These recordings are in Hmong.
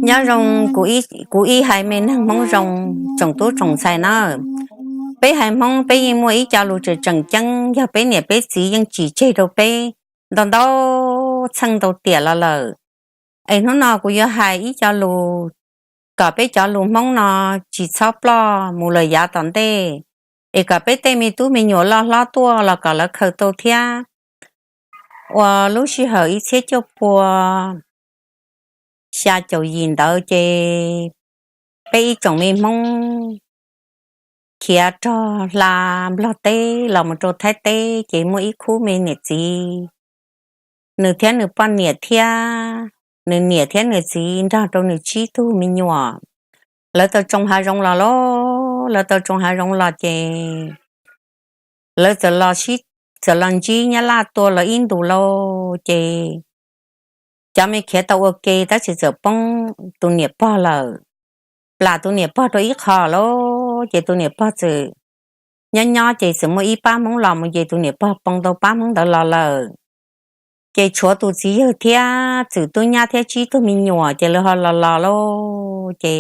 Nyob zoo, kuv ib haiv me neeg Hmoob zoo, tsoom tub tsoom ntxhais na. Peb haiv Hmoob peb yeej muaj ib co lus tseem tseem ceeb, yog peb niam peb txiv yeej tsim tseg rau peb ntau ntau txheej ntau tiam los lawm. Es hnub no kuv yuav hais ib co lus kom peb cov lus Hmoob no tsis txhob ploj mus lawm yav tom ntej, es kom peb tej me tub me nyuam loj hlob tuaj los kom lawv khaws tau thiab. Uas lub sij hawm ib txhiab cuaj pua xya caum yim ntawd ces peb ib tsoom me Hmoob khiav rog hla Nplog teb los mus rau Thaib teb, ces muaj ib khub me niam txiv, nws thiab nws poj niam thiab nws niam thiab nws txiv nrog rau nws tsib tug me nyuam, lawv tau tsoo hav zoov los lauj. Lawv tau tsoo hav zoov los ces lawv txawm los, txawm los ntsib Nyab Laj tua los ib ntus lauj, ces cov me khiav tau ua ke tab sis txawm poob tus niam pog lawm, plam tus niam pog rau ib qho lauj. Ces tus niam pog txawm nyob nyob ces txawm muaj ib pab Hmoob los mus ces tus niam pog poob tau pab Hmoob ntawd los lawm. Ces tshuav tus txiv yawg thiab txwm tub nyab thiab tsib tug me nyuam ces lawv ho los los lauj. Ces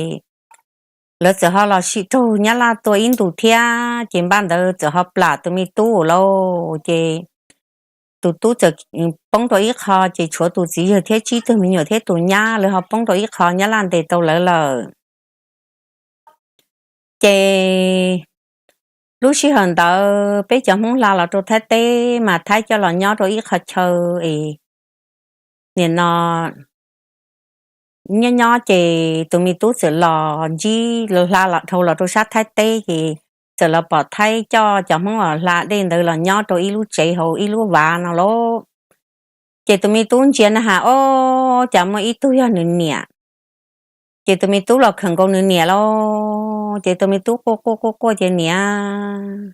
lawv txawm ho los sim raug Nyab Laj tua ib ntus thiab, ces npaj ntawd txawm ho plam tus me tub lauj. Ces tus tub txawm poob rau ib qho, ces tshuav tus txiv yawg thiab tsib tug me nyuam thiab tus nyab, lawv ho poob rau ib qho, Nyab Laj ntes tau lawv lawm. Ces lub sij hawm ntawd peb cov Hmoob hla los rau Thaib teb mas Thaib coj los nyob rau ib qho chaw es nim no nyob nyob ces tus me tub txawm los ntsib, hla los dhau los rau sab Thaib teb ces txawm los pom Thaib coj cov Hmoob uas hla dej ntawd los nyob rau ib lub tsev hauv ib lub vav no lauj. Ces tus me tub ntsia na has, ob, cas muaj ib tug yog nws niam. Ces tus me tub los khawm nkaus nws niam lauj. Ces tus me tub quaj quaj quaj quaj ces, Niam,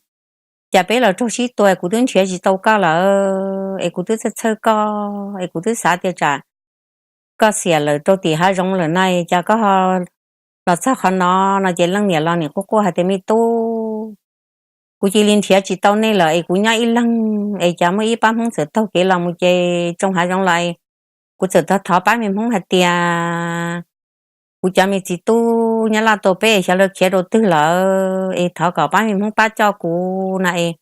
cas peb los raug sib tua es kuv twb nrhiav tsis tau koj lawm, es kuv twb txhawj txhawj koj, es kuv twb xav tias tsam koj xiam lawm rau tim hav zoov lawm na, cas koj los txog qhov no? No ces leej niam los nim quaj quaj hais tias, Me tub, kuv cia li nrhiav tsis tau nej lawm es kuv nyob ib leeg, es cas muaj ib pab Hmoob txawm taug kev los mus ces tsoo hav zoov los, kuv txawm tau thov pab me Hmoob hais tias kuv cov me txiv tub Nyab Laj tua peb es xyov lawv khiav rau twg lawm, es thov kom pab me Hmoob pab coj kuv na. Es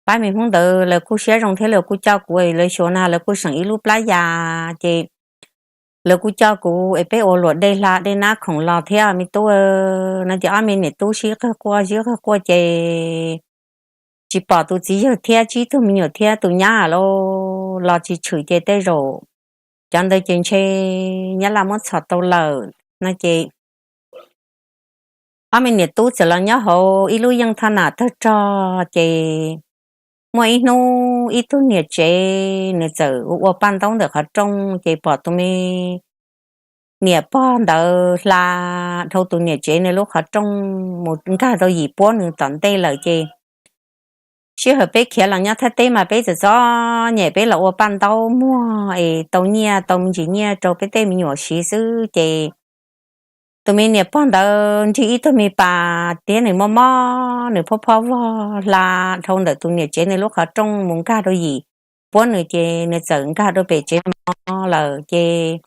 pab me Hmoob ntawd lawv kuj siab zoo thiab lawv kuj coj kuv, lawv xyuas na lawv kuj seem ib lub plab yas ces lawv kuj coj kuv es peb ua luam dej hla dej nab khoom los thiab me tub. No ces ob me niam tub sib qawg quaj sib qawg quaj ces tsis pom tus txiv yawg thiab tsib tug me nyuam thiab tus nyab los, los tsis tshwm ces tej zaum cov ntawd ces ntshe Nyab Laj muab txhom tau lawm no ces ob me niam tub txawm los nyob hauv ib lub yeej thoj nam tawg rog ces muaj ib hnub ib tug niam tsev nws txawm ua paj ntaub ntawm qhov rooj ces pom tus me niam pog ntawd hla dhau tus niam tsev nws lub qhov rooj mus nkag rau yim puab nws tom ntej lawm ces sij hawm peb khiav los nyob Thaib teb mas peb txawm txom nyem peb los ua paj ntaub muag es tau nyiaj tau me ntsis nyiaj rau peb tej me nyuam siv xwb ces tus me niam pog ntawd nrig ib tug me pas thiab nws mob mob nws phob phob vog hla dhau ntawm tus niam tsev nws lub qhov rooj mus nkag rau yim puab nws ces nws txawm nkag rau pem tsev mov lawm ces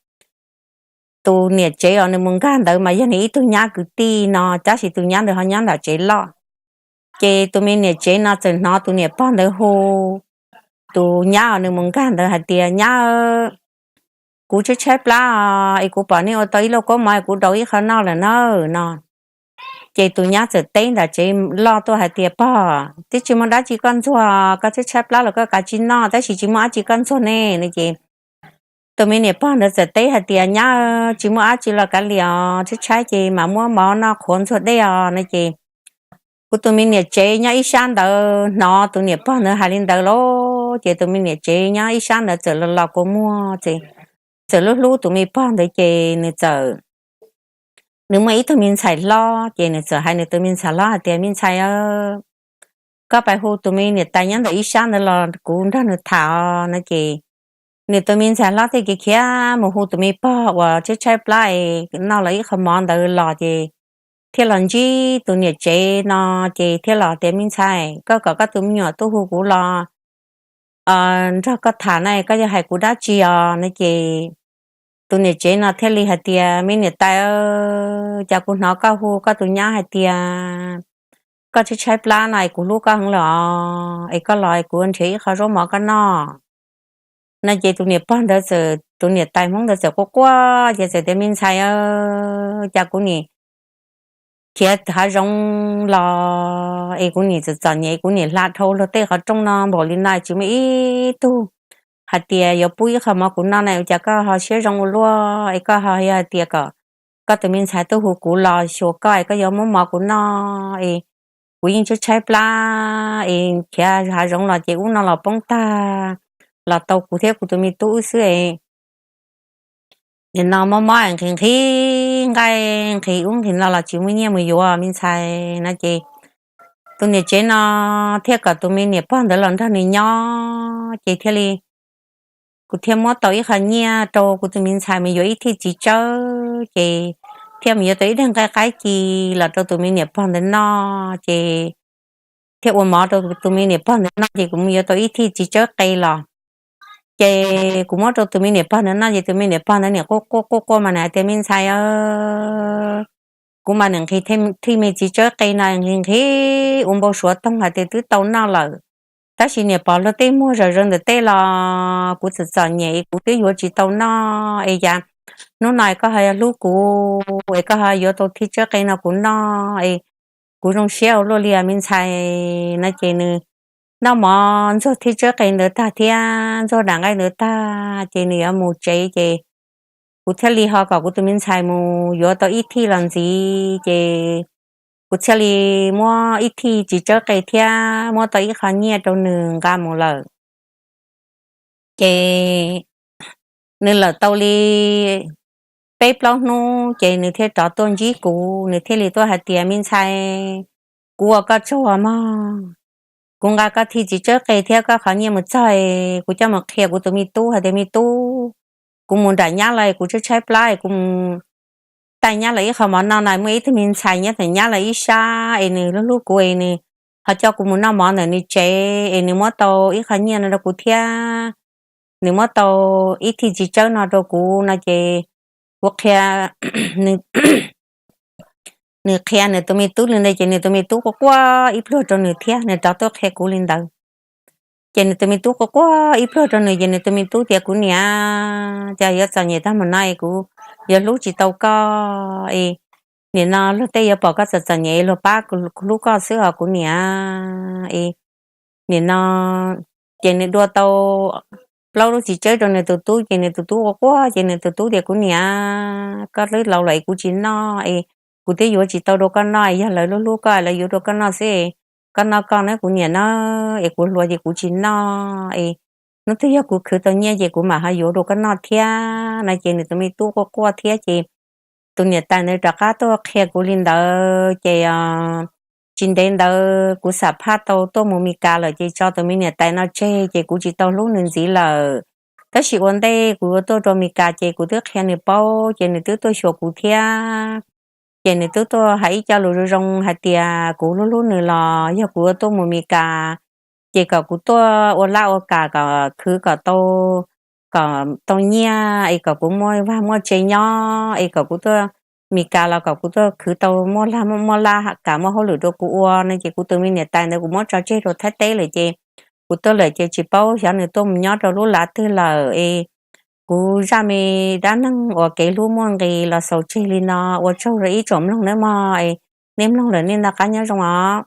tus niam tsev uas nws mus nkag ntawd mas yog nws ib tug nyab kwv tij no tab sis tus nyab ntawd ho nyob nram tsev loj. Ces tus me niam tsev no txawm hnov tus niam pog ntawd hu tus nyab uas nws mus nkag ntawd hais tias, Nyab, kuv tshaib tshaib plab es kuv pom nej ua tau ib lauj kaub mov es kuv daus ib qho noj lawm na no. Ces tus nyab txawm teb nram tsev loj tuaj hais tias, Pog, twb tsis muaj dab tsi koj ntxuag, koj tshaib tshaib plab los koj kav tsij noj, tab sis tsis muaj dab tsi koj ntxuag ne no ces tus me niam pog ntawd txawm teb hais tias, Nyab, tsis muaj dab tsi los kav liam os, tshaib tshaib ces mam muab mov noj qhuav ntxuag dej os no ces kuv tus me niam tsev nyob ib sab ntawd hnov tus niam pog ntawd hais li ntawd lauj, ces tus me niam tsev nyob ib sab ntawd txawm los los kua muag ces txawm hlub hlub tus me pog ntawd ces nws txawm, nws muaj ib tug me ntxhais hlob ces nws txawm hais nws tus me ntxhais hlob hais tias, Me ntxhais, koj pais hu tus me niam tais nyob ntawm ib sab ntawd los kuv nrog nws tham os no ces nws tus me ntxhais hlob thiaj kev khiav mus hu tus me pog uas tshaib tshaib plab es noj los ib qho mov ntawd los ces thiaj los ntsib tus niam tsev no, ces thiaj los tias, Me ntxhais, koj kom koj tus me nyuam tuaj hu kuv los nrog koj tham na, koj yuav hais kuv dab tsi os? No ces tus niam tsev no thiaj li hais tias, Me niam tais, cas kuv hnov koj hu koj tus nyab hais tias koj tshaib tshaib plab no es kuv hlub koj heev lawm os, es koj los kuv nrhiav ib qho zaub mov koj noj. No ces tus niam pog ntawd txawm, tus niam tais Hmoob ntawd txawm quaj quaj ces txawm tias, Me ntxhais, cas kuv nim khiav hav zoov los es kuv nim txom txom nyem, kuv nim hla dhau luag tej qhov rooj no npaum li no tsis muaj ib tug hais tias yuav pub ib qho mov kuv noj na, ua cas koj ho siab zoo ua luaj es koj ho yog hais tias kom koj tus me ntxhais tuaj hu kuv los xyuas koj es koj yuav muab mov kuv noj es kuv yeej tshaib tshaib plab es khiav hav zoov los ces ub no los poob tag, los tau kuv thiab kuv tus me tub wb xwb es nim no mob mob nqhis nqhis nqaij nqhis ub nqhis no los tsis muaj nyiaj mus yuav me ntxhais. No ces tus niam tsev no thiaj kom tus me niam pog ntawd los nrog nws nyob ces thiaj li kuv thiaj muab tau ib qho nyiaj rau kuv tus me ntxhais mus yuav ib thij txiv tsawb ces thiaj mus yuav tau ib daig nqaij qaib ci los rau tus me niam pog ntawd noj ces thiaj ua mov rau tus me niam pog ntawd noj ces kuv mus yuav tau ib thij txiv tsawb qe los ces kuv muab rau tus me niam pog ntawd noj ces tus me niam pog ntawd nim quaj quaj quaj quaj mas nws hais tias, Me ntxhais, kuv mas nim nqhis thij me txiv tsawb qe no nqhis nqhis ua npau suav toog hais tias twb tau noj lawm, tab sis nim pom luag tej muag zawm zaws ntawm tej los kuv txom txom nyem kuv twb yuav tsis tau noj es cas hnub no koj ho yog hlub kuv es koj ho yuav tau thij tsawb qe no kuv noj es kuv zoo siab ua luaj li me ntxhais. No ces nws noj mov ntxuag thij tsawb qe ntawd tag thiab ntxuag daim nqaij ntawd tag ces nws yuav mus tsev ces kuv thiaj li ho kom kuv tus me ntxhais mus yuav tau ib thij los ntxiv ces kuv thiaj li muab ib thij txiv tsawb qe thiab muab tau ib qho nyiaj rau nws nqa mus lawm. Ces nws lawm tau li peb plaub hnub ces nws thiaj rov tuaj ntsib kuv, nws thiaj li tuaj hais tias, Me ntxhais, kuv ua koj tsaug mog, kuv nqa koj thij txiv tsawb qe thiab koj qhov nyiaj mus txog, kuv coj mus qhia kuv tus me tub hais tias, Me tub, kuv mus nram nyab lawm, kuv tshaib tshaib plab, kuv mus taij nyab lawm ib qho mov noj no, muaj ib tug me ntxhais nyob ntawm nyab lawm ib sab es nws hlub hlub kuv es nws ho coj kuv mus noj mov ntawm nws tsev es nws muab tau ib qho nyiaj no rau kuv thiab, nws muab tau ib thij txiv tsawb no rau kuv no ces kuv qhia nws qhia nws tus me tub li ntawd ces nws tus me tub quaj quaj ib pluag rau nws thiab nws rov tuaj qhia kuv li ntawd. Ces nws tus me tub quaj quaj ib pluag rau nws ces nws tus me tub tias, Kuv niam, cas yuav txom nyem tag mus no es kuv yuav hlub tsis tau koj es nim no luag tej yuav pom koj txom txom nyem luag pab kuv hlub koj xwb os kuv niam es nim no. Ces nws dua tau plaub lub txiv tsawb rau nws tus tub ces nws tus tub quaj quaj ces nws tus tub tias, Kuv niam, koj twb laus lawm es kuv tsis noj es kuv twb yuav tsis tau dua koj noj es yog lawv hlub hlub koj lawv yuav dua koj noj xwb, koj noj koj nawb kuv niam na, es kuv hluas ces kuv tsis noj es hnub twg yog kuv khwv tau nyiaj ces kuv mam ho yuav dua koj noj thiab no ces nws tus me tub quaj quaj thiab ces tus niam tais ntawd rov qab tuaj qhia kuv li ntawd ces tsis ntev ntawd kuv xam phaj tau tuaj mus Mes Kas lawm ces tso tus me niam tais no tseg ces kuv tsis tau hlub nws ntxiv lawm. Tab sis ua ntej kuv yuav tuaj rau Mes Kas ces kuv twb qhia nws paub ces nws twb tuaj xyuas kuv thiab. Ces nws twb tuaj hais ib co lus zoo zoo hais tias kuv hlub hlub nws los yog kuv yuav tuaj mus Mes Kas ces kom kuv tuaj ua laj ua kam kom khwv kom tau, kom tau nyiaj es kom kuv muaj vaj muaj tse nyob es kom kuv tuaj Mes Kas los kom kuv tuaj khwv tau muaj lag muaj laj kam muaj hauj lwm rau kuv ua no ces kuv tus me niam tais ntawd kuv muab tso tseg rau Thaib teb lawm ces kuv tuaj lawm ces tsis paub xyov nws tuaj mus nyob rau lub lav twg lawm es kuv zaj me dab neeg uas kev hlub muaj nqis los xaus tseg li no. Ua tsaug rau ib tsoom mloog nawb mog es nej mloog lawm nej noj qab nyob zoo os.